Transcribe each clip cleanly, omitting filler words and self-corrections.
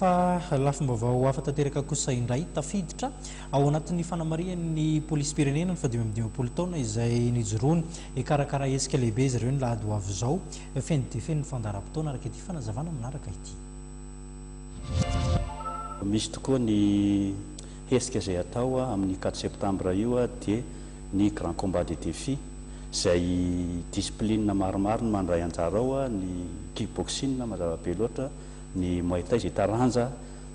Fa lafim-baovao hafa tanteraka kosa indray, tafiditra ao anatin'ny fanamarihan'ny polisim-pirenena ny fahadimy amby dimampolo taona izay nijoroany. Hikarakara hetsika lehibe izy ireo ny lahady ho avy izao. Feno dia feno ny fandaharam-potoana araka ity fanazavana manaraka ity. Misy tokoa ny hetsika izay atao amin'ny 4 septembre io, dia ny Grand Combat des Défis, izay discipline maromaro no mandray anjara ao: ny kickboxing mazava be loatra, ny muay thai izay taranja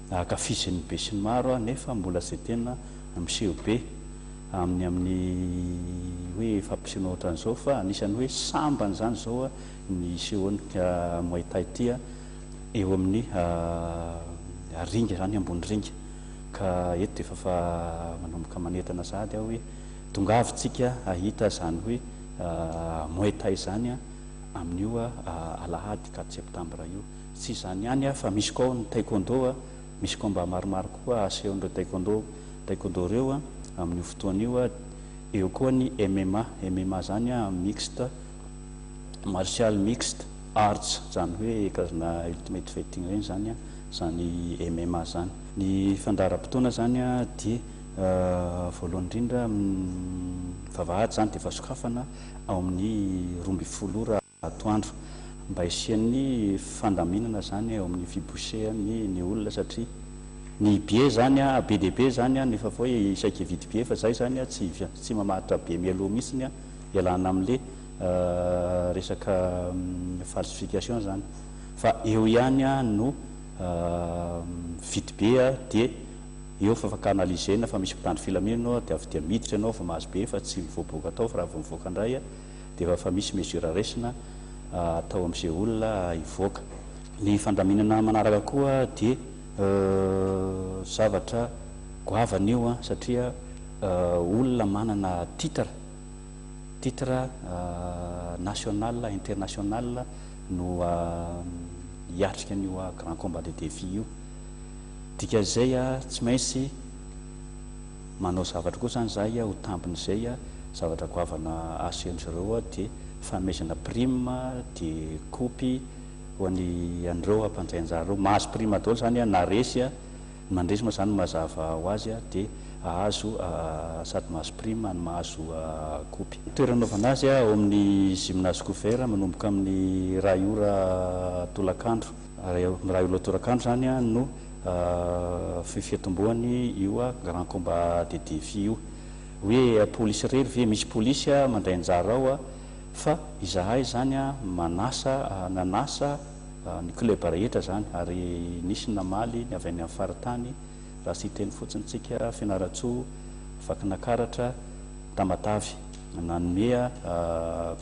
ankafizin'ny be sy ny maro nefa mbola tsy tena miseho be amin'ny hoe fampisehoana ohatran'izao, fa anisan'ny hoe sambany zany zao ny sehoan'ny muay thai ty eo amin'ny ringa zany, ambony ringa. Ka eto de efa fa manomboka manentana sahady aho hoe tongavitsika ahita zany hoe muay thai zany amin'io alahady 4 septembre io. Tsy izany ihany fa misy koa ny taekwondo, misy combat maromaro koa asehon'ireo taekwondo reo amin'io fotoana io. Eo koa ny MMA. MMA zany mixte martial, mixed arts zany, hoe karazana ultimate fighting reny zany MMA zany. Ny fandaharam-potoana zany dia voalohany indrindra, vavahady zany de efa sokafana ao amin'ny 12 ora atoandro mba hisian'ny fandaminana zany eo amin'ny fibosehany ny olona, satria ny billet zany be dia be zany nefa fa hoe isaky hividy billet, fa zay zany tsy mamaritra billet mialoha mihitsiny ialana amin'le resaka falsification zany, fa eo ihany no mividy billet dia eo fa afaka analysena fa misy mpitandro filaminana anao, dia avy dia miditra ianao fa mahazo billet, fa tsy mivoaboaka tao, fa raha vao mivoaka indray dia efa misy mesure raisina atao amin'izay olona hivoaka. Ny fandaminana manaraka koa dia zavatra goavana io satria olona manana titre national, international no hiatrika an'io Grand Combat de Défi io. Dikan'izay tsy maintsy manao zavatra koa zany zahay ho tambin'izay zavatra goavana asehon-dry zareo, dia fanomezana prime, dia coupe ho an'ny an'ireo mpandray anjara ireo. Mahazo prime daholo zany na resy ny mandresy moa zany mazava ho azy dia ahazo sady mahazo prime no mahazo coupe. Toerana anaovana azy ao amin'ny gymnase couvert manomboka amin'ny 1 ora tolakandro. 1 ora tolakandro zany no fiatombohany io Grand Combat de Défi io. Hoe polisy irery ve? Misy polisy mandray anjara ao, fa izahay zany manasa, nanasa ny club rehetra zany, ary nisy namaly ny avy any amin'ny faritany, raha tsy hiteny fotsiny tsika: Fianarantsoa, Vakinakaratra, Tamatavy. Nanome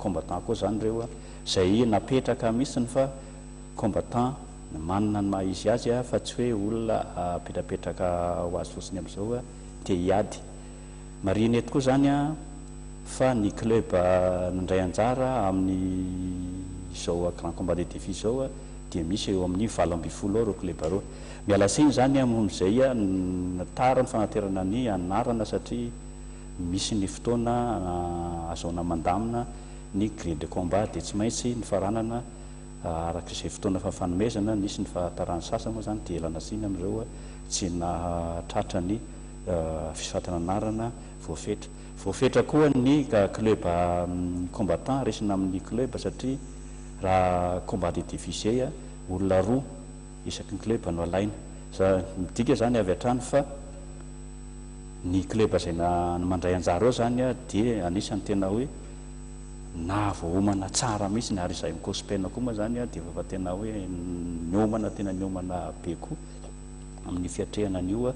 combattant koa zany ireo, zay napetraka mihitsiny fa combattant manana ny maha izy azy, fa tsy hoe olona apetrapetraka ho azy fotsiny amin'izao te hiady. Marihina eto koa zany fa ny club nandray anjara amin'ny izao Grand Combat de Défi zao dia misy eo amin'ny 18 ao ireo club ireo. Miala tsiny zany amin'izay tara ny fanaterana ny anarana, satria misy ny fotoana azahoana mandamina ny grille de combat, dia tsy maintsy ny faranana araka izay fotoana fahafanomezana. Nisy ny fahatarany sasany moa zany, dia ialana tsiny amin'ireo tsy nahatratra ny fisoratana anarana voafetra. Voafetra koa ny club combattant resina amin'ny club, satria raha combat de défi olona roa isaky ny club no alaina. Za midika zany avy hatrany fa ny club izay na mandray anjara eo zany dia anisan'ny tena hoe na voaomana tsara mihitsy, ary izay mi-COSPN koa moa zany dia efa tena hoe niomana, tena niomana be koa amin'ny fiatrehana an'io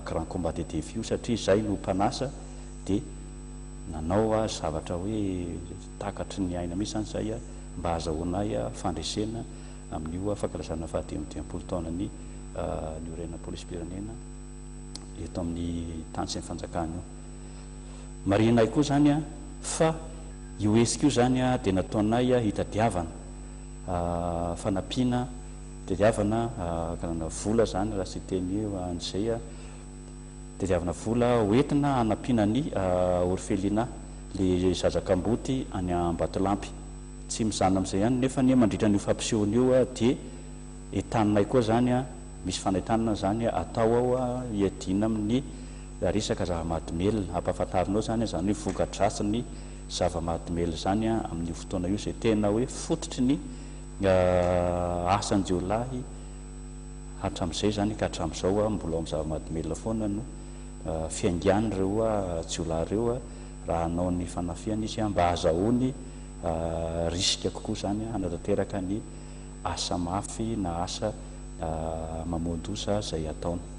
Grand Combat de Défi io, satria izay no mpanasa dia nanao zavatra hoe takatry ny aina mihitsy zany zay mba ahazahoanay fandresena amin'io fankalazana faha-55 taonany niorenana polisim-pirenena eto amin'ny tany sy ny fanjakana io. Marihinay koa zany fa io hetsika io zany dia nataonay hitadiavana fanampiana, tadiavana kanana vola zany, raha sy teny an'izay, tadiavana vola hoentina hanampiana ny orphelinat, le zaza kamboty any Ambatolampy. Tsy mizana amin'izay ihany nefa ny mandritra an'io fampisehoana io dia entaninay koa zany. Misy fanentanana izany atao ao hiadiana amin'ny resaka zava-mahadomelina. Ampahafantarinao izany izany hoe voka-dratsin'ny zava-mahadomelina izany amin'io fotoana io izay tena hoe fototry ny asan-jiolahy hatramin'izay izany ka hatramin'izao mbola ao amin'ny zava-mahadomelina foana no fiaingan'ireo jiolahy ireo raha hanao ny fanafihana izy mba hahazahoany risque kokoa izany hanatanteraka ny asa mafy na asa mamoa-doza izay ataony.